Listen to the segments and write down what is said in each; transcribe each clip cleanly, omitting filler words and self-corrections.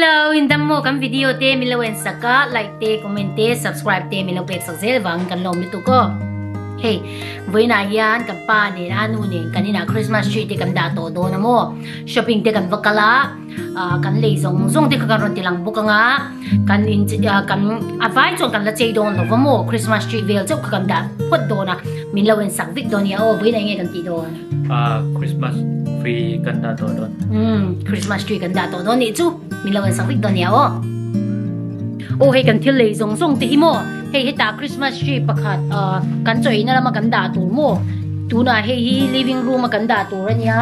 Hello, in dam maw kan video te min lo en sak a, like te, comment te, subscribe te min lo pek sak zel vangin kan lawm lutuk aw. Hei, vawiinah hian kan pa nen a nu nen kan inah Christmas tree te kan dah tawh dawn a maw. Shopping te kan va kal a, kan lei zawng zawng te kha kan rawn ti lang bawk ang a, kan in kan a vai chuan kan la chei dawn lo va maw, Christmas tree vel chauh kha kan dah phawt dawn a, min lo en sak vek dawn nia aw, vawiinah enge kan tih dawn? Christmas tree kan dah tawh dawn. Umm Christmas tree kan dah tawh dawn nih chu min lo en sak vek dawn nia aw. Aw hei kan thil lei zawng zawng te hi maw hei hetah Christmas tree pakhat kan chaw eina lama kan dah tur maw tunah hei hi living room a kan dah tur a nia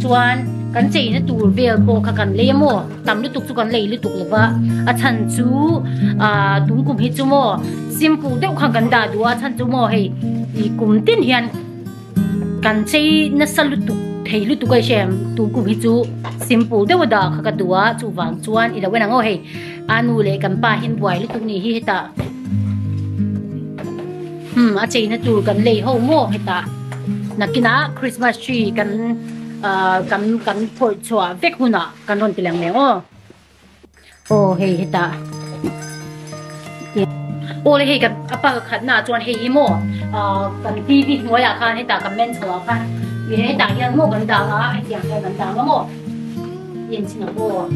chuan kan cheina tur vel pawh kha kan lei a maw tam lutuk chu kan lei lutuk lo va a chhan chu tun kum hi chu maw simple deuh khan kan dah duh a chhan chu maw hei kum tin hian Kan chei nasa lutuk thei lutuk a hre tu kum hi chu simple deuh a dah kha ka duh a chuvang chuan i lo en ang aw hei a nu leh kan pa hian buai lutuk ni hi hetah hmm a cheina tur kan lei ho maw hetah nakinah christmas tree kan ah kan kan phawrh chhuah vek hunah kan rawn ti lang leh ang aw. Aw hei hetah aw le hei kan a pa ka khat na ah chuan hei hi maw ah kan TV hnuai ah khan hetah kan men chho ah khan ih hetah hian maw kan dah ang a hetiang hian kan dah ang a maw en chin ang aw.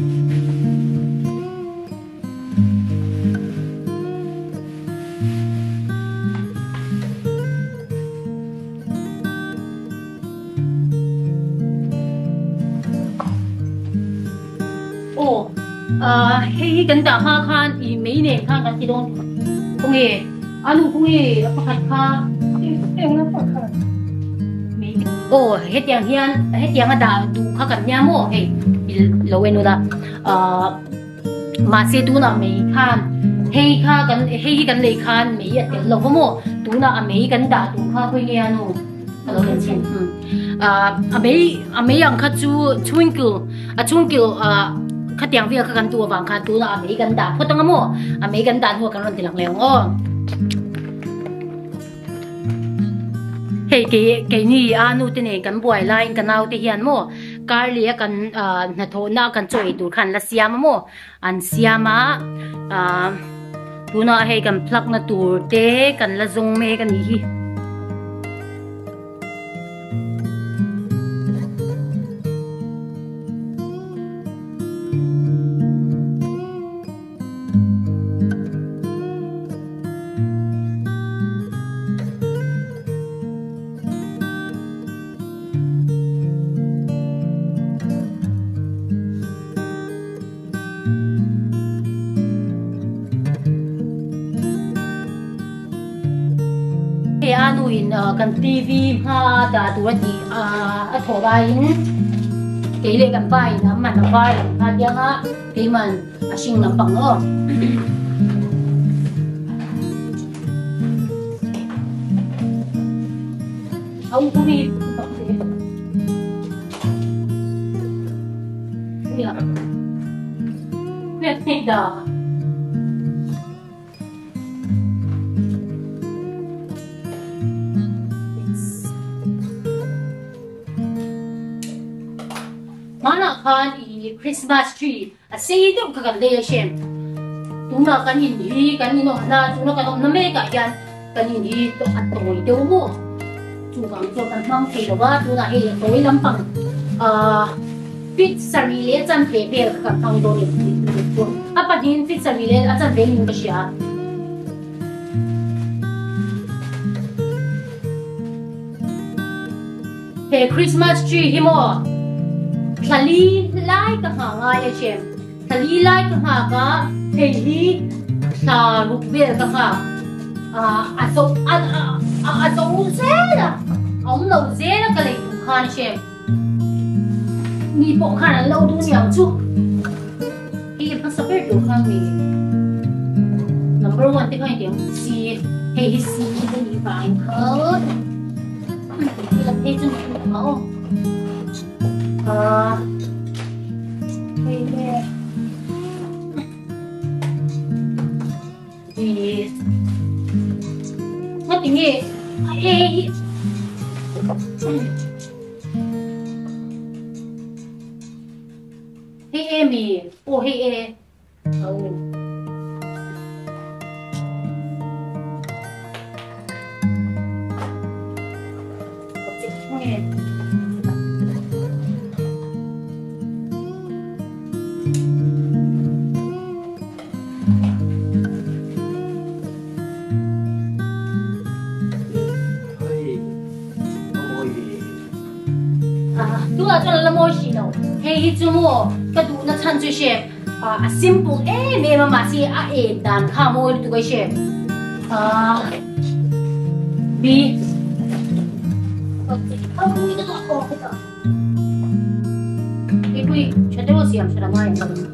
Aw ah hei hi kan dah hma khan ih mei nen khan kan ti dawn khawnge a nu khawnge a pakhat kha eng a pakhat mei aw hetiang hian hetiang a dah duh kha kan nia maw hei lo en ula ah mahse tunah mei khan hei kha kan hei hi kan lei khan mei a tel lo va maw tunah a mei kan dah duh kha khawi nge a nu ka lo en chhin a mei a mei ang kha chu chhungkil a chhungkil ah khatiang vel kha kan duh avang khan tunah a mei kan dah phawt ang a maw a mei kan dah hnuah kan rawn ti lang leh ang aw hei kei keini a nu te nen kan buai laiin ka nau te hian maw kar leh a kan ah hnathawhna kan chaw ei tur khan la siam a maw an siam a ah tunah hei kan plug na tur te kan la zawng mek a nih hi. Hei a nuin kan TV hma dah tur a tih a thawh laiin kei leh kan pa in a man a var lam kha tiang a keiman a hring lampang aw. A u pawh hi Hmanah khan i Christmas tree a sei deuh kha kan lei a hrem. Tunah kan in hi kan in awmna tuna kan awmna mekah hian kan in hi a tawi deuh maw? Chuvang chuan kan hmang thei lo va, tunah hei a tawi lampang ahh feet sarih leh a chanve vel kha kan hmang dawn em tih chu a pahnihin feet sarih leh a chanve niin ka hria. He Christmas tree hi maw thla li lai ka nghah ngai a hrem. Thla li lai ka nghak a, hei hi thla ruk vel ka nghak. A zo a zo zel a, a awm lo zel a ka lei tum khan a hrem. Mi pawh khan an lo duh niang chu. Hei hmasa ber tur khan mi number one te khan intiang C hei hi C a nih vangin kha hei chu a aw. Hei le i ngati nge a e hi hei e mi aw hei e. Tunah chuan la mawi hrih lo. Hei hi chu maw ka duhna chhan chu hre a simple em em a mahse a en dan kha a mawi lutuk a hre. B. Hei pui tha deuh a siam tha la ngai ang ka ring.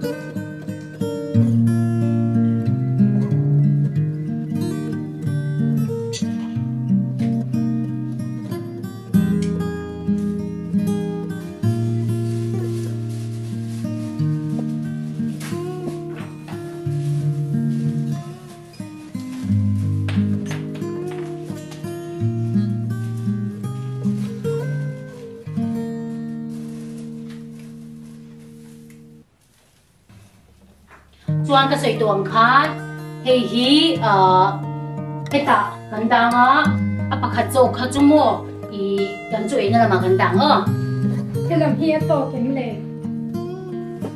Chuan ka sawi tawh ang khan hei hi ahh hetah kan dang a, a pakhat zawk kha chu maw ih kan chaw eina lamah kan dang a. Helam hi a tawk em le?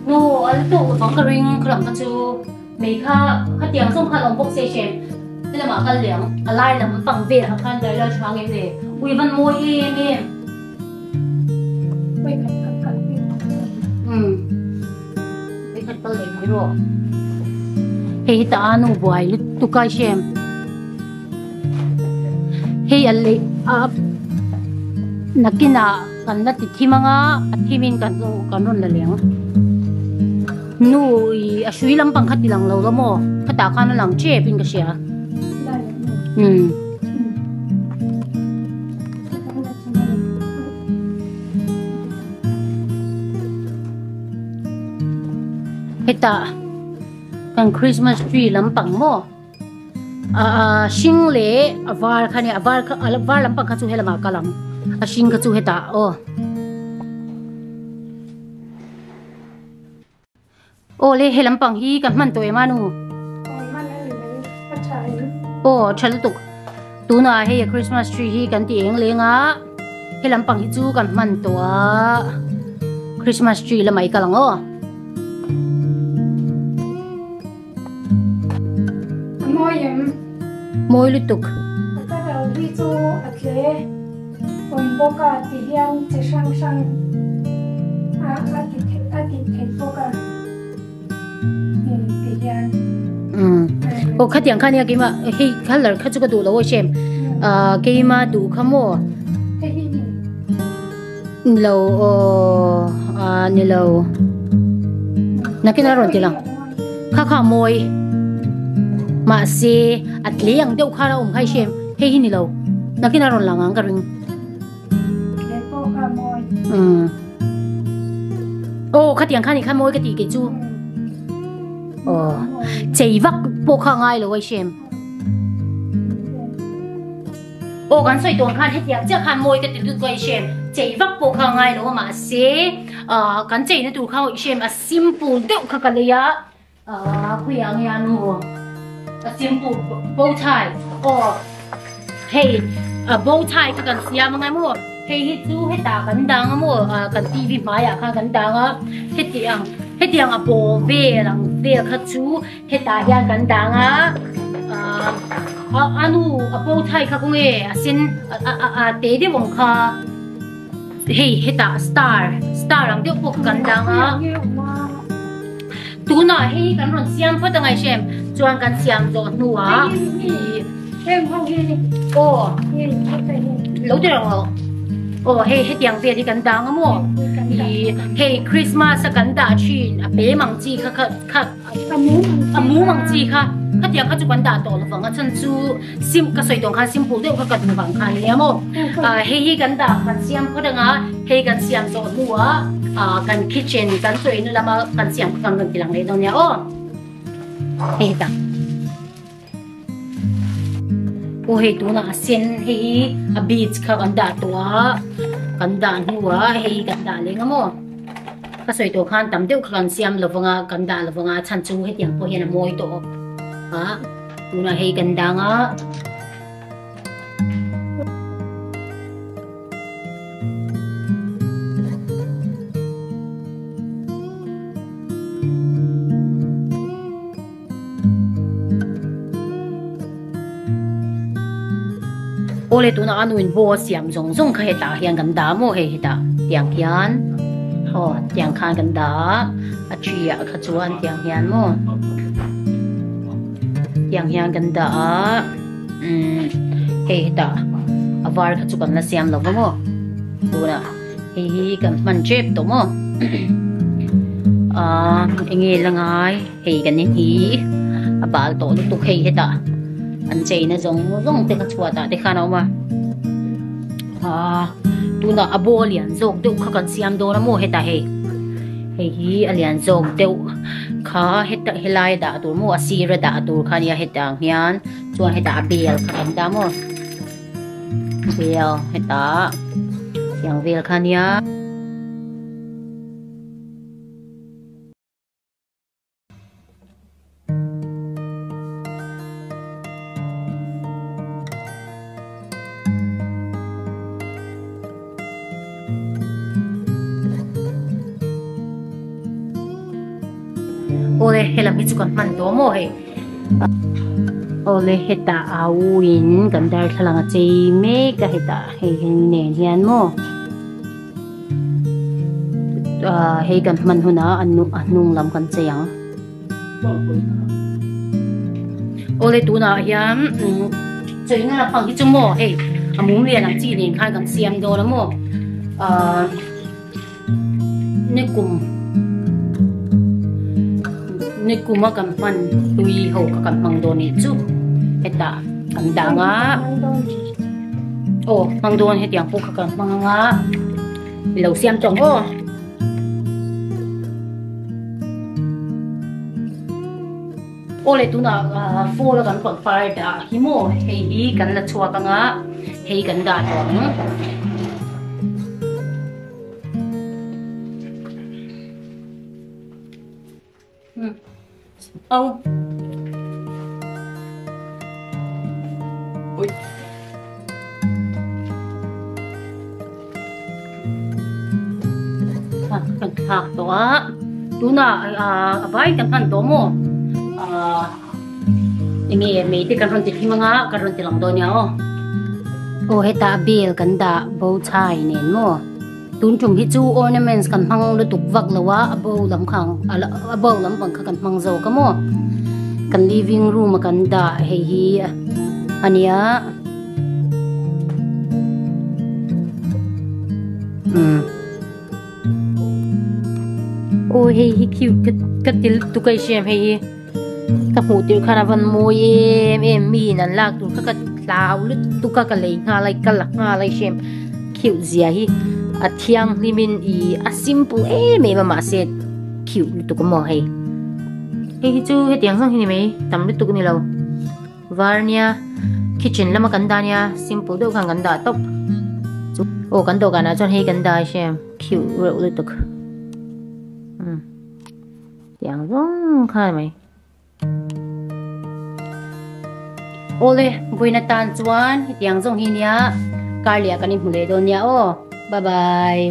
No, a la tawk lovang ka ring khalam kha chu mei kha khatiang zawng khan awm bawk se hrem helamah kal leh ang a lai lam pang velah khan dai lai tha ang em le ui van mawi em em. Hei hi ta a nu buai lutuk a hrem hei a leh a nakinah kan la ti thim anga a thim in kan kan rawn la leng nu ih a hrui lampang kha ti lang lo la maw khatah khan a lang tep in ka hria umm. Hetah kan Christmas tree lampang maw ah hring leh a var kha nia a var kha a var lampang kha chu helamah a kal ang a hring kha chu hetah aw. Aw le he lampang hi ka hman tawh em a nu? Aw hman a ni mai, a tha em? Aw tha lutuk. Tunah hei a Christmas tree hi kan ti eng leng a, he lampang hi chu kan hman tawh a, Christmas tree lamah i kal ang aw. A mawi em? Mawi lutuk. A ka rau hi chu a tle awm bawk a ti hian che hrang hrang a a ti a tih theih bawk a ti hian. Umm aw khatiang kha nia keimah hei colour kha chu ka duh lo aw Shem ah keimah duh kha maw Hei hi ni. Nilo aw ah nilo nakin a rawn ti lang kha kha mawi mahse a tle ang deuh khan a awm kha i hre em hei hi nilo nakin a rawn lang ang ka ring umm aw khatiang khan i kha mawi ka tih kei chu aw chei vak pawh kha a ngai lo a i hre em. Aw kan sawi tawn khan hetiang chiah khan mawi ka ti lut ka i hrem chei vak pawh kha ngai lo a mahse ah kan cheina tur kha i hrem a simple deuh kha ka lei a ah khawiah nge a nu a simple bow tie aw hei a bow tie kha kan siam angai maw hei hi chu hetah kan dang a maw ah kan T_V hmaiah khan kan dang a hetiang hetiang a ball vel ang vel kha chu. Hetah hian kan dang a, a nu a bo thai kha kawng e a sen a te deuh ang kha hei hetah star star ang deuh pawh kha kan dang a tunah hei kan rawn siam phawt a ngaihhrem chuan kan siam zawh hnuah aw lo ti reng lo aw hei hetiang vel hi kan dang a maw hei Christmas a kan dah thin a pem ang chi kha kha. A mum ang chi kha khatiang kha chu kan dah tawh lovang a chhan chu sim ka sawi tawh khan simple deuh kha ka duh vang khan nia maw hei hi kan dah kan siam phawt anga hei kan siam zawh hnuah kan kitchen kan sawina lama kan siam kha kan rawn ti lang leh dawn nia aw hei hetah aw hei tunah a sen hei hi a beads kha kan dah tawh a kan dah hnuah hei hi kan dah leng a maw. Ka sawi tawh khan tam deuh kha kan siam lovanga kan dah lovanga a chhan chu hetiang pawh hian a mawi tawh a tunah hei kan dang a. Awle tunah a nuin bow a siam zawng zawng kha hetah hian kan dah maw hei hetah tiang hian aw tiang khan kan dah a a tree ah kha chuan tiang hian maw tiang hian kan dah a umm hei hetah a var kha chu kan la siam lo va maw tunah hei hi kan hman tep tawh maw ah eng nge la ngai. Hei kan in hi a bal tawh lutuk hei hetah an cheina zawng zawng te kha chhuatah te khan a awm a ah tunah a bow a lian zawk deuh kha kan siam dawn a maw hetah hei hei hi a lian zawk deuh kha heta helai a dah tur maw a sir a dah tur kha ania hetah ang hian chuan hetah a bel kha kan dah maw bel hetah tiang vel kha ania. Awle helam hi chu kan hman tawh maw hei awle hetah au in kan darthlalang a chei mek a hetah hei hi nen hian maw. Ah hei kan hman hunah a a hnung lam kan chei ang. Awle tunah hian cheina lampang hi chu maw hei a mum lian ang chi nen khan kan siam dawn a maw ah nikum nikum a kan hman tui ho kha kan hmang dawn nih chu hetah kan dang a. Aw hmang dawn hetiang pawh kha kan hmang anga i lo siam tawng aw. Aw le tunah fall a kan rawn far dah hi maw hei hi kan la chhuak anga hei kan dah tawh ang. Au. Ui. Kan thlak tawh a. Tunah a vai kan hman tawh maw? Enge mei te kan rawn ti thim anga kan rawn ti lang dawn nia aw. Aw hetah bel kan dah bo chhai nen maw? Tun tum hi chu ornaments kan hmang lutuk vak lo a, a bo lam kha a bo lampang kha kan hmang zawk a maw. Kan living room a kan dah hei hi a nia. Umm. Aw hei hi cute ka ti lutuk a i hriam hei hi. Ka hmuh tirh khan a van mawi em em mi in an lak tur kha ka hlau lutuk a ka lei nghal a i ka la nghal a i hriam cute zia hi a thianghlim in ih a simple em em a mahse cute lutuk a maw hei hei hi chu hetiang zawng hi ni mai tam lutuk a ni lo var nia kitchen lama kan dah nia simple deuh khan kan dah tawp aw kan dawhkanah chuan hei kan dah a i hriam cute reuh lutuk umm. Tiang zawng kha ni mai. Awle, vawiin atan chuan hetiang zawng hi nia kar leh ah kan inhmu leh dawn nia aw. Bye bye.